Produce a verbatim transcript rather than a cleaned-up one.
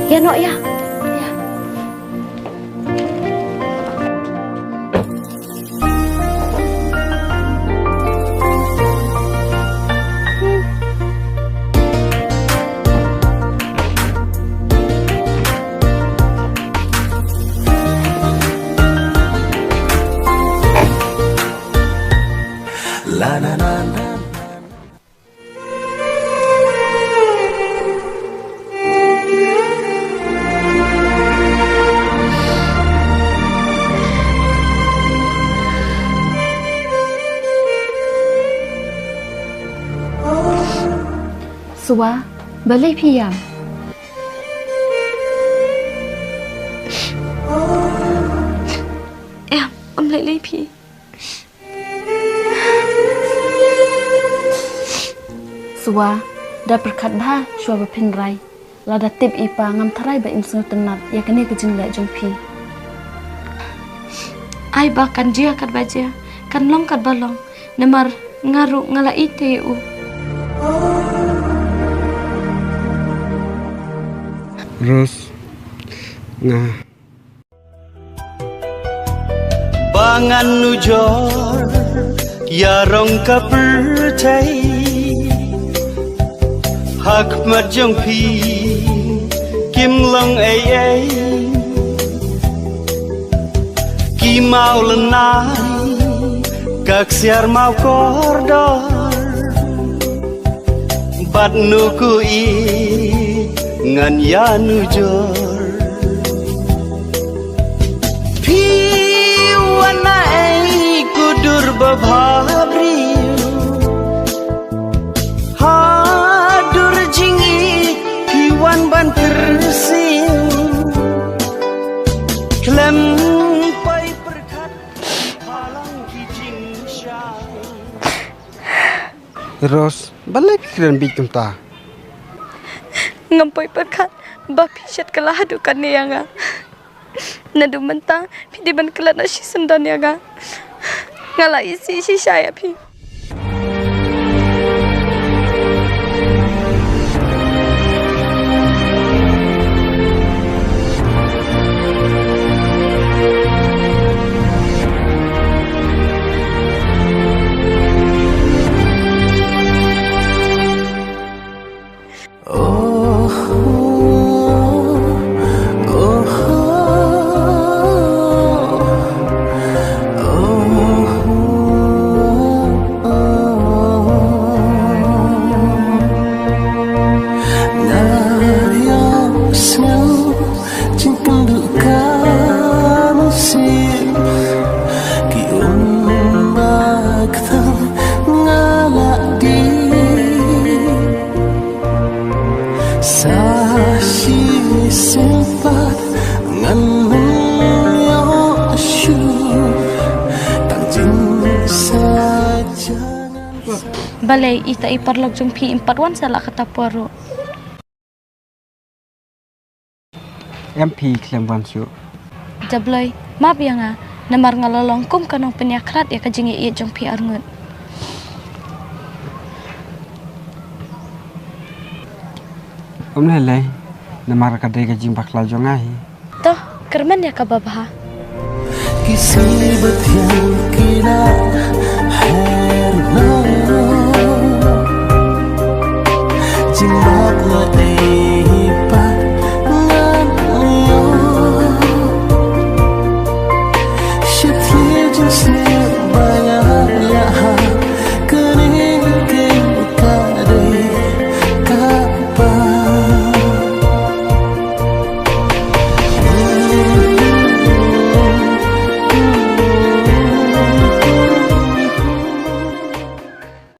Ïa noh ïa. Suwa, balei phi ïam? Em, ym lei lei phi. Suwa, da pyrkhat bha shuwa ba phin rai. Lada tip i pa ngam tharai ba im sngewtynnat ïa kane ka jingleh jong phi. Ai ba kan jia katba jia, kan long katba long, namar nga ruh nga la ïeit te ïa u. Rose, nga Ba ngan nujor ïa rong ka pyrthei, ha khmat jong phi kim long ei ei. Ki maw lynnai ka ksiar maw kordor, bad nu ku i ngan ïa nujor. Phi wan na ei ku dur babha briew, ha dur jingïeit phi wan ban kyrsiew. Khlem poi pyrkhat phalang ki jingshai. Rose, balei phi kren bieit kumta? Ngam poi pyrkhat ba phi shet kylla haduh katne ïa nga. Naduh mynta phi dei ban klet noh shisyndon ïa nga. Nga la isih shisha ïa phi. Jingkynduh ka mynsiem, ki um ba kthang nga la dih. Sa shisien pat ngan ym ïoh shuh, tang jingsaja ngan. Balei ita i paralok jong phi im pat wan sa la kata por ruh? Em phi khlem wan shuh. Jabloi, map ïa nga, namar nga la long kum ka nongpynïakhlad ïa ka jingïeit jong phi arngut. Ym lei lei, namar ka dei ka jingbakla jong nga hi. To, kyrmen ïa kaba bha. Ki sngi ba thiang ki la her noh. Jingmap la ei